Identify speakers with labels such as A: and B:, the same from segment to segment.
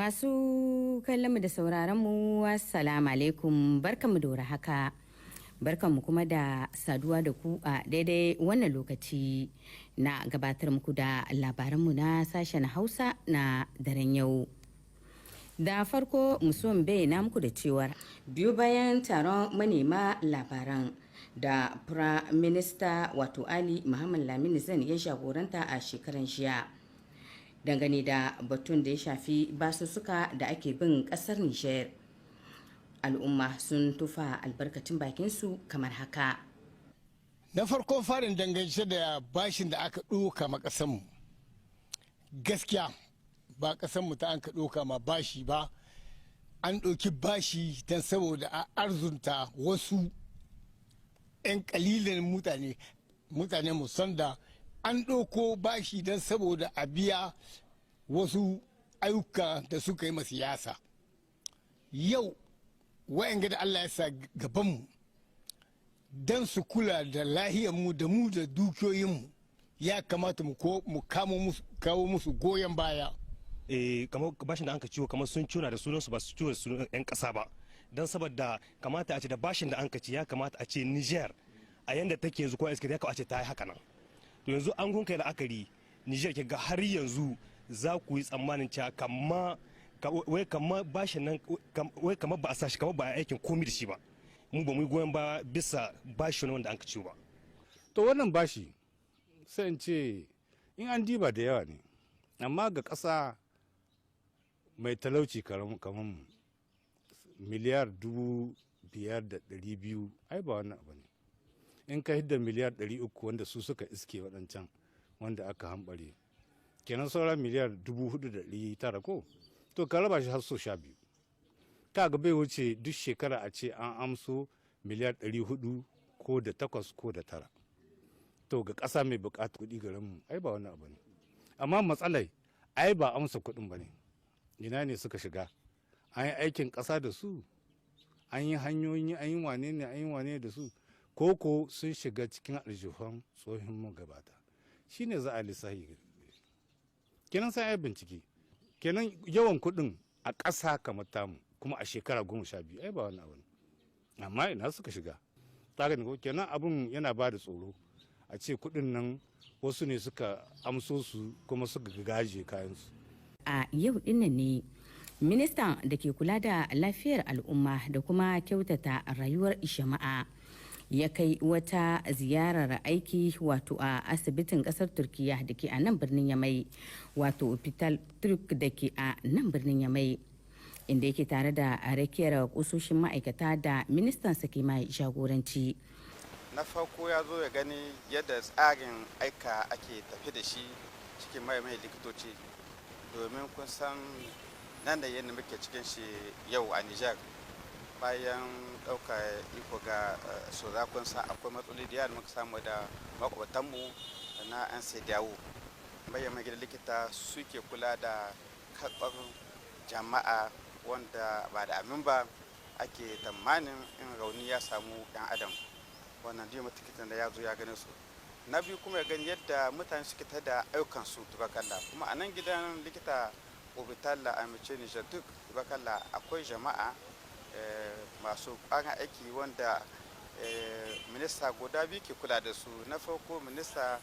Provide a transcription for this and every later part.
A: Masu kallonmu da sauraronmu, assalamu alaikum, barkanmu da haka. Barkanmu kuma da saduwa da ku a daidai wannan lokaci na gabatar muku da labaranmu na sashen Hausa na daren yau. Da farko musuwan bayyana muku da cewar biyu bayan taron manema labaran da Prime Minister, wato Ali Muhammad Lamini Zan, ya jagoranta a shekaran jiya dangane da batun da ya shafi basussuka da ake bin kasar Niger, al'umma sun tufa albarkacin bakinsu kamar haka.
B: Na farko farin, dangance da bashin da aka ɗoka ma ƙasanmu, gaskiya ba ƙasanmu ta an ka ɗoka ma bashi ba. An ɗauki bashi don saboda a arzunta wasu 'yan ƙalilan mutane. Mutane musan da an ɗauko bashi don saboda a biya wasu ayyuka da suka yi siyasa. Yau wa'yanga da Allah ya sa gabanmu don su kula da lahiyarmu da mu da dukiyoyinmu, ya kamata mu kawo musu goyon baya.
C: Kamar bashin da an ka ciwo, kamar sun ciwo da sunansu, ba su ciwo da sunan 'yan kasa ba, don saboda kamata a ce da bashin da an ka ci, ya kamata a ce Niger a yanda take yanzu ko iska, ya kamata a ce ta yi haka nan. To yanzu an kun kai la'akari, Niger ke ga har yanzu za ku yi tsammanin cewa kama wai kama bashin nan, wai kama ba a sa shi, kama ba a aikin komi da shi ba. Mu ba mu yi goyon ba bisa bashin wanda an ka ciwo ba.
D: To wannan bashi, sai in ce in an diba da yawa ne, amma ga ƙasa mai talauci kamar mu, miliyar 5,200 ai ba wannan abu ne. In ka hidda miliyar 300 wanda su suka iske waɗancan wanda aka hambare, kenan sauran miliyar 4,900 ko. To ka raba shi har so 12, ka ga bai wuce duk shekara a ce an amso miliyar 400 ko da takwas ko da tara. To ga ƙasa mai buƙatar kuɗi garinmu, ai ba wani abu ne. Amma matsalai ai ba amsa kuɗin ba ne, ina ne suka shiga? An yi aikin ƙasa da su, an yi hanyoyi, an yi wane ne, an yi wane da su, ko ko sun shiga cikin aljihun tsohon magabata? Shine za a lissafi kenan, sai ai bincike. Kenan yawan kuɗin a ƙasa kamar tamu, kuma a shekara 12, ai ba wani abu ne. Amma ina suka shiga? Ta gani ko? Kenan abun yana ba da tsoro a ce kuɗin nan wasu ne suka amso su kuma suka gaje kayansu.
A: A yau dinnan ne ministan da ke kula da lafiyar al'umma da kuma kyautata rayuwar jama'a ya kai wata ziyarar aiki, wato a asibitin kasar Turkiya da ke a nan birnin Yamai, wato Hospital Turk da ke a nan birnin Yamai, inda yake tare da rakiyar kusoshin ma'aikata da ministan sake mai jagoranci.
E: Na farko ya zo ya gani yadda tsarin aika ake tafi da shi cikin mai mai likitoci, domin kun san nan da yadda muke cikin shi yau a Niger bayan ɗauka iko ga soza. Kun san akwai matsaloli da yawa muka samu da makwabtanmu na 'yan CEDEAO. Mai mai gidan likita suke kula da karɓar jama'a wanda ba da amin ba ake tsammanin in rauni ya samu ɗan adam. Wannan duk likitan da ya zo ya gane su. Na biyu kuma ya gani yadda mutane suke ta da ayyukansu, tubakalla. Kuma a nan gidan likita Hôpital Amitié Niger duk, tubakalla, akwai jama'a masu ƙwarin aiki wanda minista guda biyu ke kula da su. Na farko minista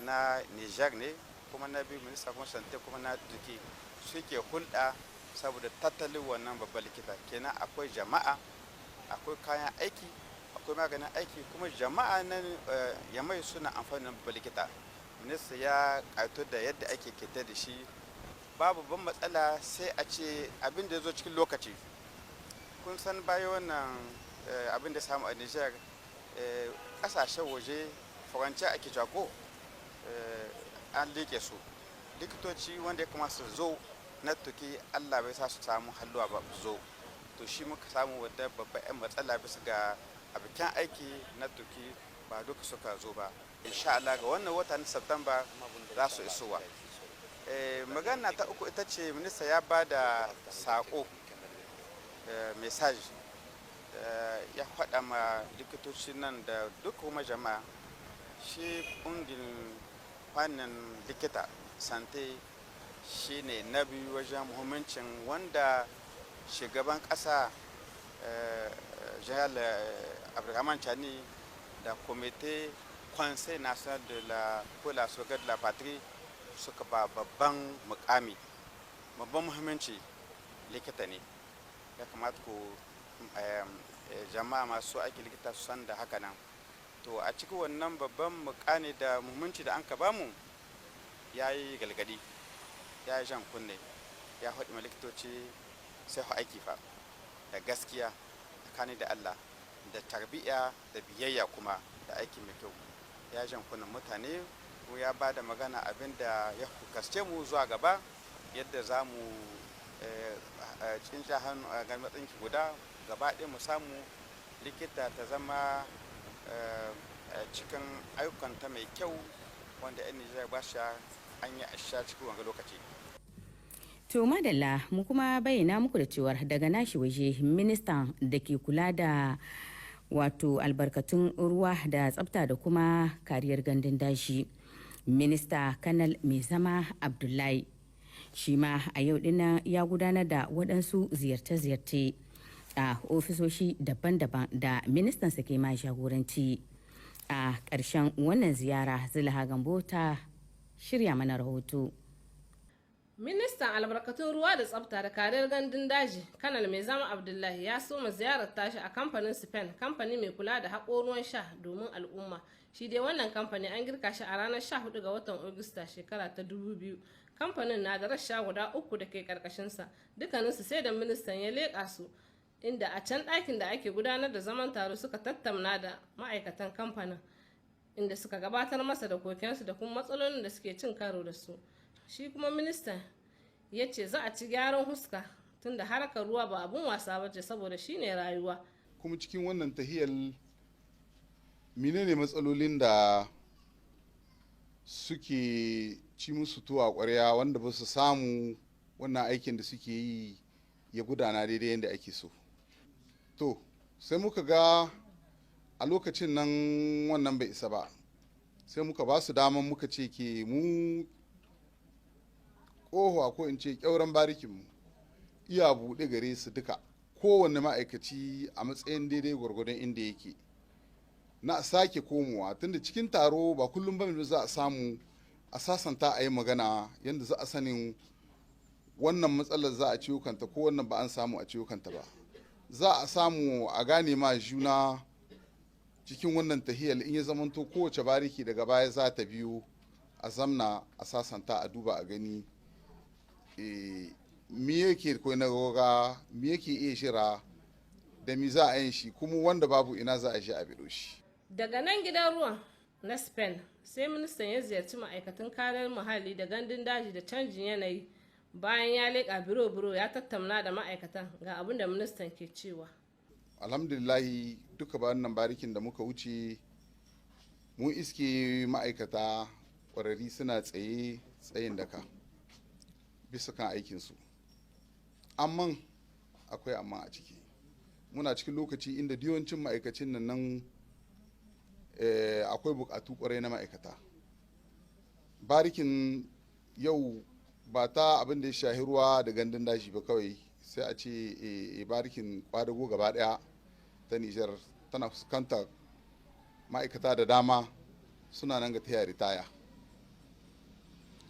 E: na Niger ne, kuma na biyu minista kuma santé kuma na Turquie, suke hulɗa saboda tattalin wannan babban likita. Kenan akwai jama'a, akwai kayan aiki, akwai maganin aiki, kuma jama'a na Yamai suna amfani da babban likita. Minista ya ƙato da yadda ake keta da shi, babu ban matsala, sai a ce abin da ya zo cikin lokaci. Kun san bayan wannan abin da samu a Niger, kasashen waje, faranci ake jago, an liƙe su. Likitoci wanda ya kamata su zo na Turquie, Allah bai sa su samu halluwa ba zo. To shi muka samu wadda babban 'yan matsala bisa ga abokan aiki na Turquie, ba duka suka zo ba. Insha Allah ga wannan wata na September za su isowa. Magana ta uku ita ce minista ya ba da saƙo, message, ya faɗa ma likitoci nan da duk kuma jama'a. Shi ƙungin fannin likita santé Shine na biyu wajen muhimmancin wanda shugaban ƙasa General Abdurrahman Chani da Comité Conseil National de la pour la Sauvegarde de la Patrie suka ba babban mukami, babban muhimmanci. Likita ne ya kamata ku jama'a masu aiki likita su san da haka nan. To, a cikin wannan babban mukami da muhimmanci da an ka bamu, ya yi galgadi, ya yi jan kunne, ya faɗi ma likitoci sai aiki fa da gaskiya, tsakani da Allah, da tarbiyya da biyayya, kuma da aiki mai kyau. Ya jan kunnen mutane ko ya ba da magana abin da ya kasce mu zuwa gaba, yadda za mu cinja hannu a matsayin guda gaba ɗaya, mu samu likita ta zama cikin ayyukanta mai kyau wanda 'yan Nijar ba sha an yi a sha cikin wanga lokaci.
A: To madalla, mu kuma bayyana muku da cewar daga nashi waje, ministan da ke kula da wato albarkatun ruwa da tsafta da kuma kariyar gandun daji, Minista Kanal Mai Zama Abdullahi, shi ma a yau dinnan ya gudanar da waɗansu ziyarce-ziyarce a ofisoshi daban-daban da ministan ke ma jagoranci. A ƙarshen wannan ziyara, Zulaha Gambo ta shirya mana rahoto.
F: Ministan albarkatun ruwa da tsafta da kariyar gandun daji, Kanal Mai Zama Abdullahi, ya soma ziyarar tashi a kamfanin Spain, kamfani mai kula da haƙo ruwan sha domin al'umma. Shi dai wannan kamfani an girka shi a ranar 14 ga watan Agusta shekara ta 2000. Kamfanin na da rassa guda uku da ke karkashinsa, dukkaninsu sai da ministan ya leƙa su, inda a can ɗakin da ake gudanar da zaman taro suka tattauna da ma'aikatan kamfanin, inda suka gabatar masa da kokensu da kuma matsalolin da suke cin karo da su. Shi kuma ministan ya ce za a ci gyaran huska, tunda harkar ruwa ba abun wasa ba ce, saboda shine rayuwa.
G: Kuma cikin wannan tahiyar, menene matsalolin da suke ci musu tuwa ƙwarya wanda ba su samu wannan aikin da suke yi ya gudana daidai yadda ake so? To, sai muka ga a lokacin nan wannan bai isa ba, sai muka ba su daman, muka ce ke mu ƙofa, ko in ce ƙyauren barikinmu iya buɗe gare su duka, kowanne ma'aikaci a matsayin daidai gwargwadon inda yake, na sake komowa, tunda cikin taro ba kullum ba za a samu a sasanta, a yi magana yadda za a sanin wannan matsalar za a ciwo kanta ko wannan ba an samu a ciwo kanta ba, za a samu a gane ma juna cikin wannan tahiyar. In ya zamanto kowace bariki daga baya za ta biyo, a zamna a sasanta, a duba a gani me yake ko na goga, me yake iya shira da mi za a yin shi, kuma wanda babu ina za a shi a bido shi.
F: Daga nan gidan ruwan na Spain, sai ministan ya ziyarci ma'aikatan kariyar muhalli da gandun daji da canjin yanayi. Bayan ya leƙa biro-biro, ya tattauna da ma'aikatan, ga abin da ministan ke cewa.
G: Alhamdulillahi, duka wannan barikin da muka wuce, mun iske ma'aikata ƙwararri suna tsaye tsayin daka bisa kan aikinsu. Amman akwai amma a ciki, muna cikin lokaci inda yawancin ma'aikacin nan nan akwai bukatu kwarai na ma'aikata. Barikin yau ba ta abin da ya shahi ruwa da gandun daji ba kawai, sai a ce barikin kwadago gaba daya ta Nijar tana fuskantar ma'aikata da dama suna nan ga taya ritaya.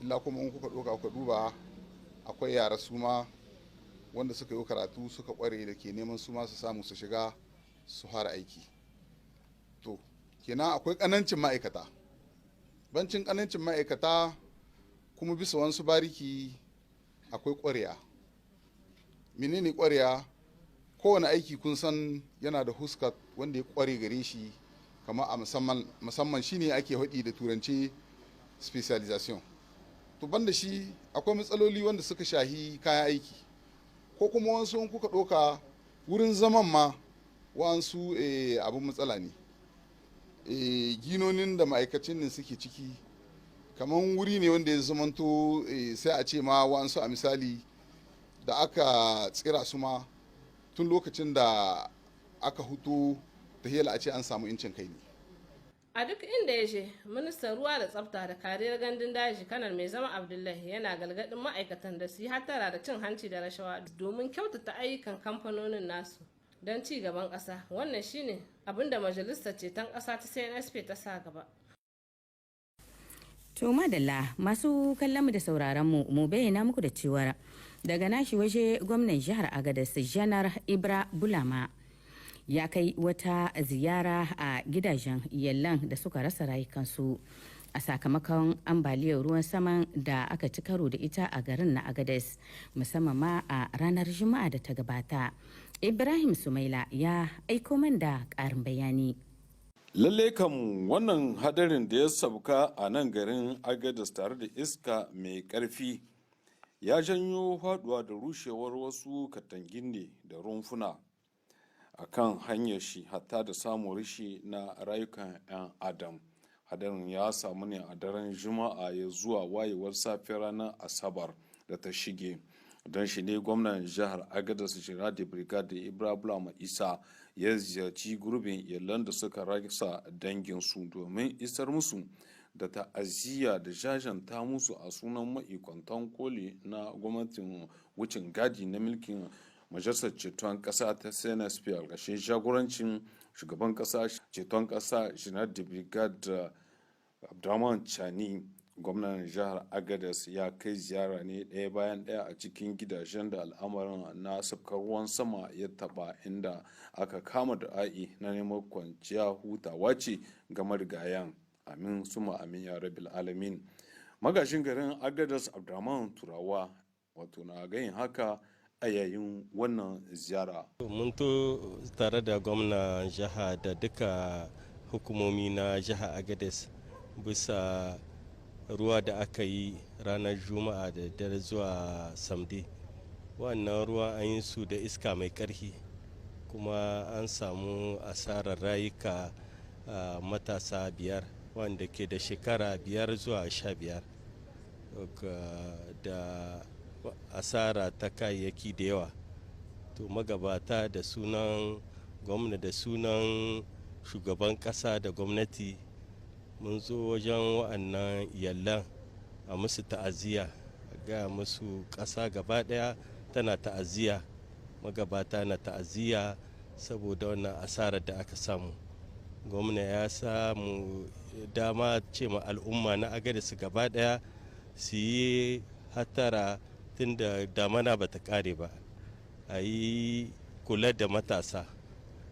G: Illa kuma in kuka ɗauka kuka duba, akwai yara su ma wanda suka yi karatu suka kware da ke neman su ma su samu su shiga su fara aiki. To, kenan akwai kanancin ma'aikata. Bancin kanancin ma'aikata kuma, bisa wasu bariki akwai ƙwarewa. Menene ƙwarewa? Kowane aiki kun san yana da huska wanda ya ƙware gare shi, kamar a musamman shine ake haɗi da turance specialization. To, banda shi akwai matsaloli wanda suka shahi kayan aiki, ko kuma wasu in kuka ɗauka wurin zaman ma, wa'ansu abin matsala ne. Ginonin da ma'aikacin nan suke ciki kamar wuri ne wanda ya zamanto sai a ce ma wa'ansu a misali da aka tsira su ma tun lokacin da aka hutu ta a ce an samu incin kai ne.
F: A duk inda ya je, ministan ruwa da tsafta da kariyar gandun daji, Kanar Mai Zama Abdullahi, yana galgadin ma'aikatan da su yi hattara da cin hanci da rashawa domin kyautata ayyukan kamfanonin nasu don ci gaban ƙasa. Wannan shine abin da Majalisar Ceton Ƙasa ta CNSP ta sa gaba.
A: To madalla, masu kallon mu da sauraron mu, mu bayyana muku da cewar daga nashi waje, gwamnan jihar Agadez, Janar Ibra Bulama, ya kai wata ziyara a gidajen iyalan da suka rasa rayukansu a sakamakon ambaliyar ruwan saman da aka ci karo da ita a garin na Agadez, musamman ma a ranar Juma'a da ta gabata. Ibrahim Sumaila ya aiko man da ƙarin bayani.
H: Lalle kam, wannan hadarin da ya sauka a nan garin Agadas tare da iska mai karfi ya janyo faduwa da rushewar wasu katangin ne da rumfuna a kan hanyar shi, hatta da samun rishi na rayukan 'yan adam. Hadarin ya samu ne a daren Juma'a ya zuwa wayewar safiyar ranar Asabar da ta shige. Don shi ne gwamnan jihar Agadas, Général de Brigade Ibrahim Isa, ya ziyarci gurbin iyalan da suka rasa danginsu domin isar musu da ta'aziyya da jajanta musu a sunan ma'aikatan koli na gwamnatin wucin gadi na mulkin Majalisar Ceton Kasa ta CNSP, a ƙarshen jagorancin shugaban kasa ceton kasa, Général de Brigade Abdurrahman Chani. Gwamnan jihar Agadez ya kai ziyara ne ɗaya bayan ɗaya a cikin gidajen da al'amarin na sabkar ruwan sama ya taba, inda aka kama du'a'i na neman kwanciya hutawa ce ga marigayan. Amin suma amin ya rabbil alamin. Magashin garin Agadez, Abdurrahman Turawa, wato na gayin haka a yayin wannan ziyara.
I: Mun to tare da gwamnan jiha da duka hukumomi na jiha Agadez bisa ruwa da aka yi ranar Juma'a da dare zuwa Samedi. Wannan ruwa an yi su da iska mai karfi, kuma an samu asarar rayuka, matasa biyar wanda ke da shekara 5 zuwa 15, da asara ta kayayyaki da yawa. To magabata, da sunan gwamna, da sunan shugaban kasa da gwamnati, mun zo wajen wa'annan iyalan a musu ta'aziyya, a gaya musu ƙasa gaba ɗaya tana ta'aziyya, magabata na ta'aziyya saboda wannan asarar da aka samu. Gwamna ya samu dama ce ma al'umma na Agadez gaba ɗaya su yi hatara, tunda damana ba ta ƙare ba, a yi kula da matasa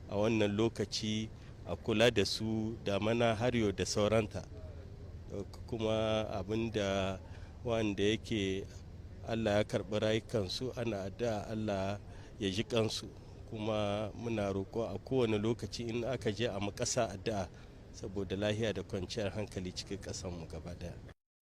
I: a wannan lokaci, a kula da su, damana har yau da sauranta. Kuma abin da wanda yake Allah ya karɓi rayukansu, ana da Allah ya ji kansu. Kuma muna roƙo a kowane lokaci in aka je a makasa addu'a saboda lahiya da kwanciyar hankali cikin ƙasarmu gaba daya.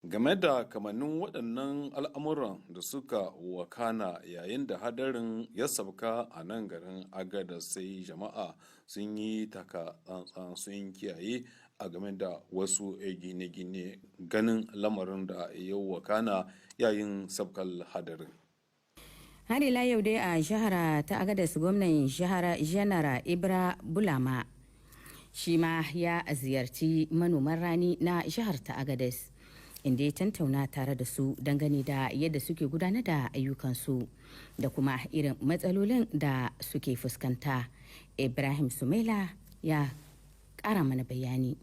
H: Game da kamannin waɗannan al'amuran da suka wakana yayin da hadarin ya sabka a nan garin Agada, sai jama'a sun yi taka tsantsan, sun kiyaye a game da wasu gine-gine, ganin lamarin da ya wakana yayin sabkal hadarin.
A: Har ila yau dai a jihar ta Agadas, gwamnan jihar, Janara Ibra Bulama, shi ma ya ziyarci manoman rani na jihar ta Agadas, inda ya tantauna tare da su dangane da yadda suke gudanar da ayyukansu da kuma irin matsalolin da suke fuskanta. Ibrahim Sumaila ya kara mana bayani.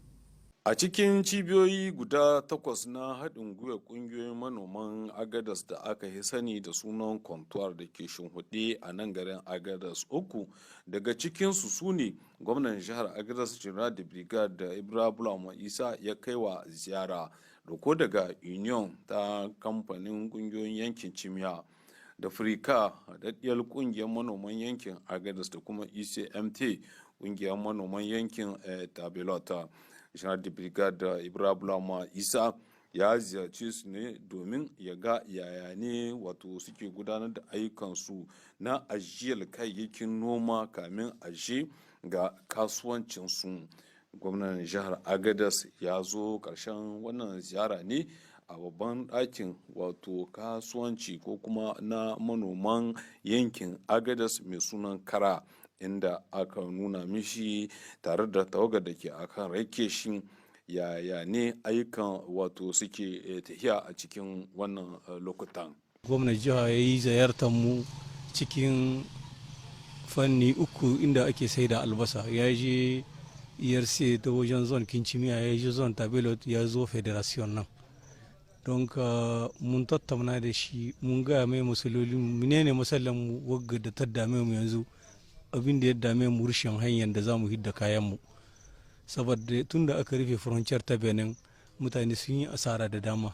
H: A cikin cibiyoyi guda takwas na haɗin gwiwa ƙungiyoyin manoman Agadas da aka yi sani da sunan Comptoir da ke shimfiɗe a nan garin Agadas, uku daga cikinsu su ne gwamnan jihar Agadas, Général de Brigade da Ibrahim Isa, ya kai wa ziyara. Doko daga Union ta kamfanin ƙungiyoyin yankin Cimiya da Frika, haɗaɗɗiyar ƙungiyar manoman yankin Agadas, da kuma ECMT, ƙungiyar manoman yankin Tabelota. Général de Brigade Ibrahim Isa ya ziyarci su ne domin ya ga yaya ne wato suke gudanar da ayyukansu na ajiyar kayayyakin noma kamin aje ga kasuwancinsu. Gwamnan jihar Agadas ya zo ƙarshen wannan ziyara ne a babban ɗakin wato kasuwanci ko kuma na manoman yankin Agadas mai sunan Kara, inda aka nuna mishi tare da tawagar da ke akan rake shi. Yaya ne ayyukan wato suke tafiya a cikin wannan lokutan?
J: Gwamnan jiha ya yi ziyartar mu cikin fanni uku inda ake sai da albasa. Ya je IRC ta wajen zone Kincimiya, ya je zone Tabelot, ya zo fédération nan. Don ka mun tattauna da shi, mun gaya mai matsalolin. Menene matsalan mu wagga da ta dame mu yanzu? Abin da ya dame mu, rashin hanyar da za mu hidda kayan mu, saboda tun da aka rufe frontière ta Benin, mutane sun yi asara da dama.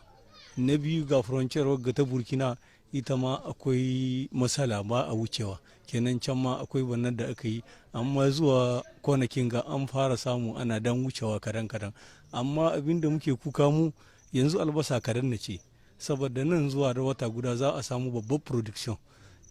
J: Na biyu, ga frontière wagga ta Burkina, ita ma akwai matsala, ba a wucewa. Kenan can ma akwai wannan da aka yi, amma zuwa kwanakin ga an fara samu ana dan wucewa kadan kadan. Amma abin da muke kuka mu yanzu, albasa kadan na ce, saboda nan zuwa da wata guda za a samu babbar production.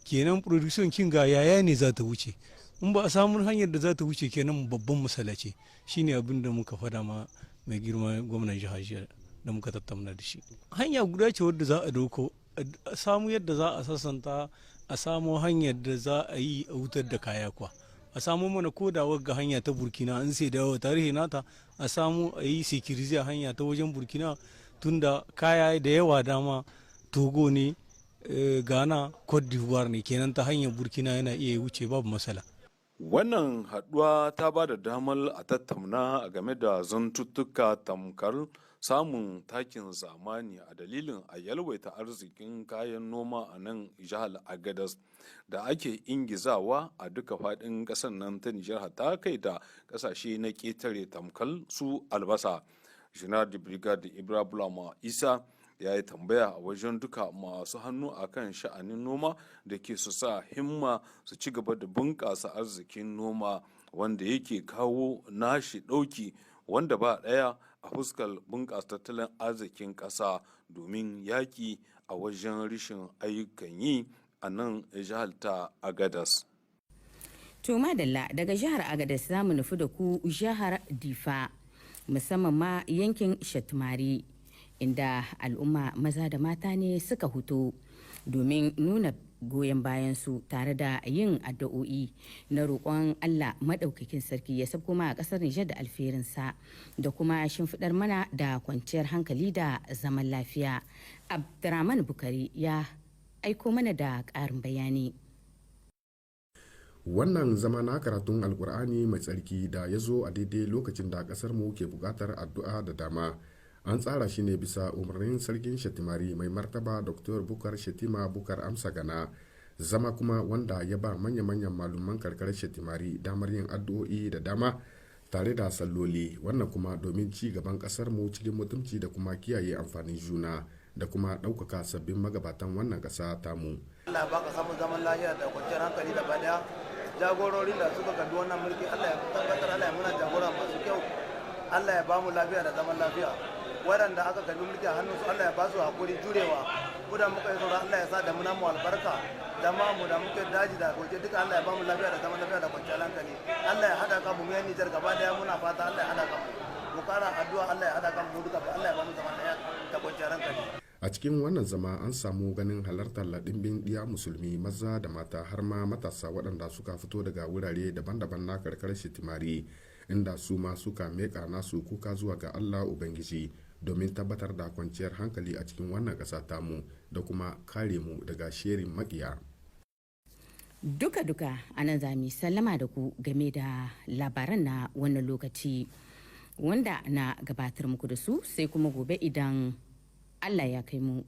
J: Kenan production kin ga yaya ne za ta wuce in ba a samu hanyar da za ta wuce? Kenan babban matsala ce. Shine abin da muka fada ma mai girma gwamnan jihar da muka tattauna da shi. Hanya guda ce wadda za a doko, a samu yadda za a sassanta, a samu hanyar da za a yi a wutar da kaya kuwa, a samu mana ko da wagga hanya ta Burkina an sai dawo tarihi nata, a samu a yi sécuriser hanya ta wajen Burkina, tunda kaya da yawa dama Togo ne, Ghana, Cote d'Ivoire ne. Kenan ta hanyar Burkina yana iya wuce, babu matsala.
H: Wannan haɗuwa ta ba da damar a tattauna a game da zantuttuka tamkar samun takin zamani a dalilin a yalwaita arzikin kayan noma a nan jihar Agadas da ake ingizawa a duka faɗin ƙasar nan ta Nijar, hatta kai da ƙasashe na ƙetare, tamkar su albasa. Général de Brigade Ibra Bulama Isa ya yi tambaya a wajen duka masu hannu a kan sha'anin noma da ke su sa himma su ci gaba da bunƙasa arzikin noma, wanda yake kawo nashi ɗauki wanda ba ɗaya a fuskar bunƙasa tattalin arzikin ƙasa, domin yaƙi a wajen rashin ayyukan yi a nan jihar ta Agadas.
A: To madalla, daga jihar Agadas za mu nufi da ku jihar Difa, musamman ma yankin Shatmari, inda al'umma maza da mata ne suka huto domin nuna goyon bayansu tare da yin addu'o'i na roƙon Allah maɗaukakin sarki ya sabko ma a ƙasar Nijar da alferinsa da kuma shimfiɗar mana da kwanciyar hankali da zaman lafiya. Abdurrahman Bukari ya aiko mana da ƙarin bayani.
K: Wannan zama na karatun Alkur'ani mai tsarki da ya zo a daidai lokacin da kasar mu ke bukatar addu'a da dama, an tsara shi ne bisa umarnin Sarkin Shatimari, mai martaba Dr. Bukar Shatima Bukar Amsa Gana. Zama kuma wanda ya ba manya-manyan malaman karkarar Shatimari damar yin addu'o'i da dama tare da salloli, wannan kuma domin ci gaban kasar mu cikin mutunci da kuma kiyaye amfanin juna da kuma ɗaukaka sabbin magabatan wannan ƙasa tamu.
L: Allah baka samun zaman lafiya da kwanciyar hankali da daya. Jagororin da suka karbi wannan mulki, Allah ya tabbatar, Allah ya muna jagora masu kyau, Allah ya bamu lafiya da zaman lafiya. Waɗanda aka karbi mulki a hannunsu, Allah ya ba su hakuri jurewa. Ko da muka yi sauran, Allah ya sa da muna mu albarka. Jama'a mu da muke daji da goje duka, Allah ya bamu lafiya da zaman lafiya da kwanciyar hankali. Allah ya hada kan mu yan Nijar gaba daya. Muna fata Allah ya hada kan mu, mu kara addu'a, Allah ya hada kan mu duka, Allah ya bamu zaman lafiya da kwanciyar hankali.
K: A cikin wannan zama an samu ganin halartar ɗimbin ɗiya musulmi maza da mata, har ma matasa, waɗanda suka fito daga wurare daban-daban na karkarar Shitimari, inda su ma suka meƙa nasu kuka zuwa ga Allah Ubangiji domin tabbatar da kwanciyar hankali a cikin wannan ƙasa tamu da kuma kare mu daga sherin maƙiya.
A: Duka-duka a nan za mu sallama da ku game da labaran na wannan lokaci wanda na gabatar muku da su, sai kuma gobe idan Allah ya kai mu.